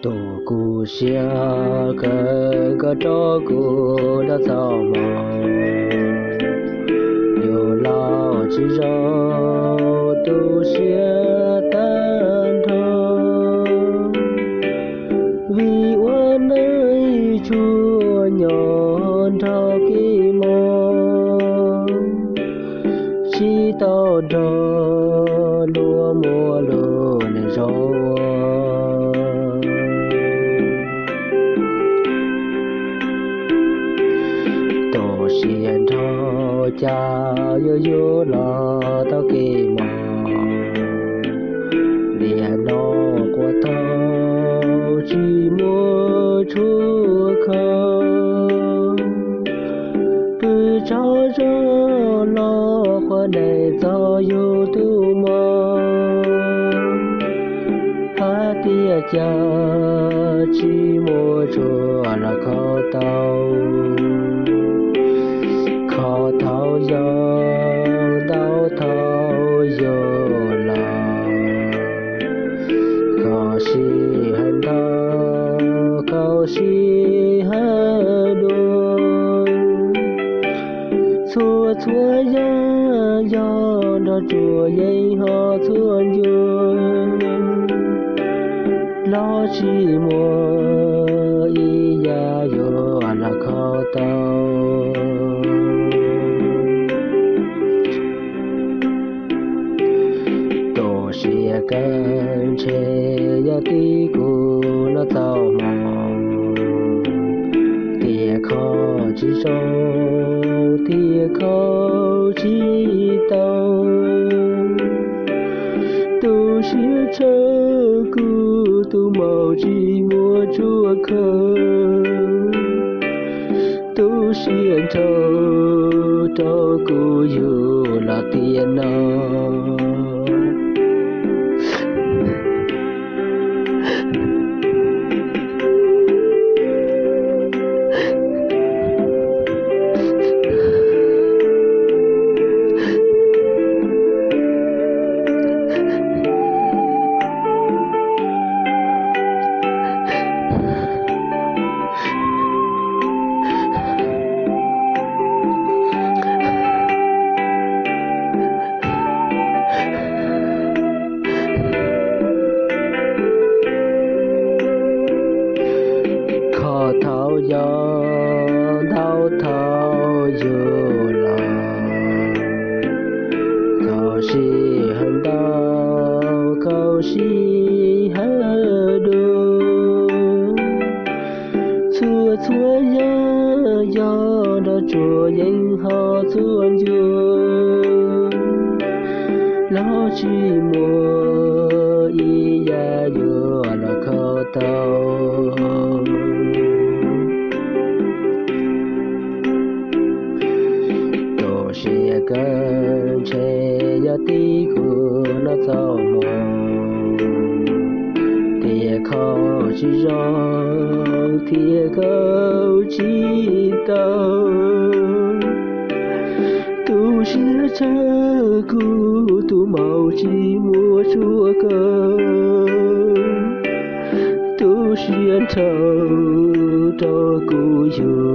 Tus kuv siab kawg, koj rau kuv noj txoj hmoo, yus los tsis zoo, tu siab tag nrho. Vim ua neej tsuas nyob nrog kev mob, tsis tau nrog luag muaj lub neej zoo. Tu siab nrho cas yuav yug los tau kev mob, niaj hnub quaj thaum tsis muaj tshuaj kho. Pw tsaug zog los quaj ntes txog yus tus mob, hais tias cas tsis muaj tshuaj los kho tau. Kho thaum yog ntau thaum yus los, kho sij hawm ntau, kho sij hawm dua. Txhua txhua yam yog nrog tsuas yeej ho txhua ncua, los tsis muaj ib yam yuav los kho tau. Tu siab kawg ntshe yog tib kuv noj txoj hmoo, tias kho tsis zoo, tias kho tsis tau. Tu siab tshaj kuv tus mob tsis muaj tshuaj kho. Tu siab nrho rau kuv yug los tiam no. Kho thaum yog ntau thaum yus los, kho sij hawm ntau, kho sij hawm dua. Txhua txhua yam yog nrog tsuas yeej ho txhua ncua, los tsis muaj ib yam yuav los kho tau. Tu siab kawg ntshe yog tib kuv noj txoj hmoo, tias kho tsis zoo, tias kho tsis tau. Tu siab tshaj kuv tus mob tsis muaj tshuaj kho. Tu siab nrho rau kuv yug